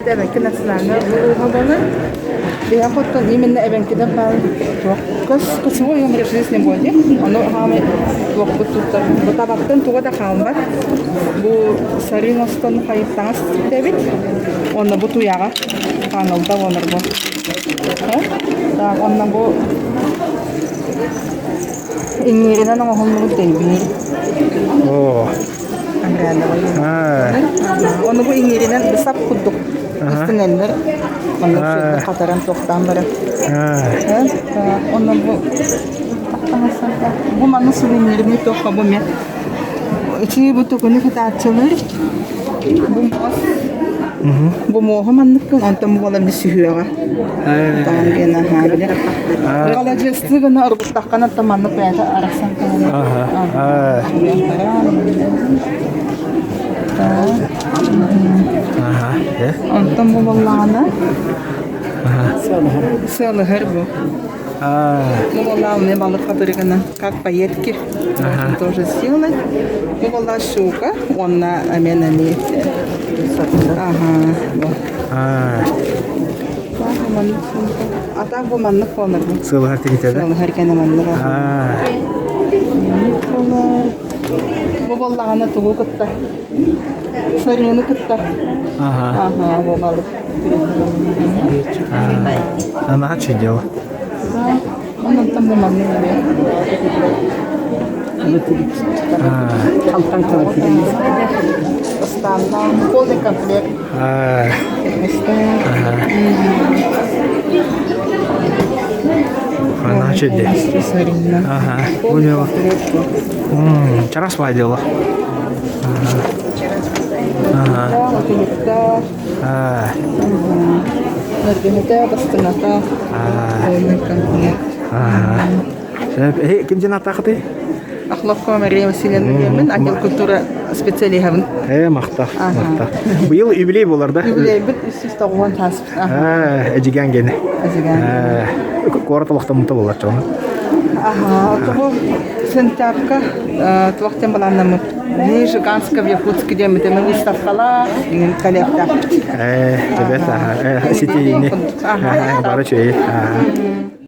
бэйэтэ эбэҥки национальнай улууһа буолар. Биһиэхэ оттон именно эбэҥкилэр баар туох көс кочевой образ жизни буолар. Ону хаамай туохпут туттар. Бу табаттан туга да хаалбат. Бу сарыы оҥостон хайыттаҥас эбит. Онно бу туйаҕа хаҥылда буолар бу. Так, онно бу иҥииринэн оҥоһуллубут дэйбиир. Оо. Ону бу иҥииринэн сап курдук истинэллэр. Маннык сүрдүк хатаран туохтаан баран. Онно бу бу манна сувенирный туохха бу мен Ити бу тукуну кытааччылар бу муос бу муоһу манныккын онтон бу буолан сүһүөҕэ. Таан диэн аһаа били. Маладьыастыы гына оргуттаххына оттон маннык бэйэтэ арахсан Аа. Онтон бу буоллаҕына сыалыһар бу. Бу буоллаҕына балык хатырыгына как пайетки можно тоже сделать. Бу буолла щука уонна амен ами. Ага. А так бу маннык буолар. Сыалыһар тигитэ да? Сыалыһар кэнэ маннык. Бу буоллаҕына тугу кытта? Сарыаны кытта. Ага, бу балык. Она что делала? Онтон бу маннык Хантан Ыстааннаах полный комплект. Она что Ага, поняла. Чарас дело. Ага. Нөргүһүтэ, бастыҥата, полный комплект. Ага. Ким дьин атаахытый? Охлопкова Мария Васильевна диэммин, отдел культура специалиһабын. Э, махта, махта. Быйыл юбилей болар да? Юбилейбит 390 тааспыт. Эдьигээн гене. Эдьигээн. Куорат олохтоммута болар чоҕун. Аха, оттого сентябрька туох диэн былааннаммыт. Нижеганска в Якутске диэммит эми выставкалаах, иҥин коллектаахпыт. Э, эбэт, аха, ситиини. Бары чөйи.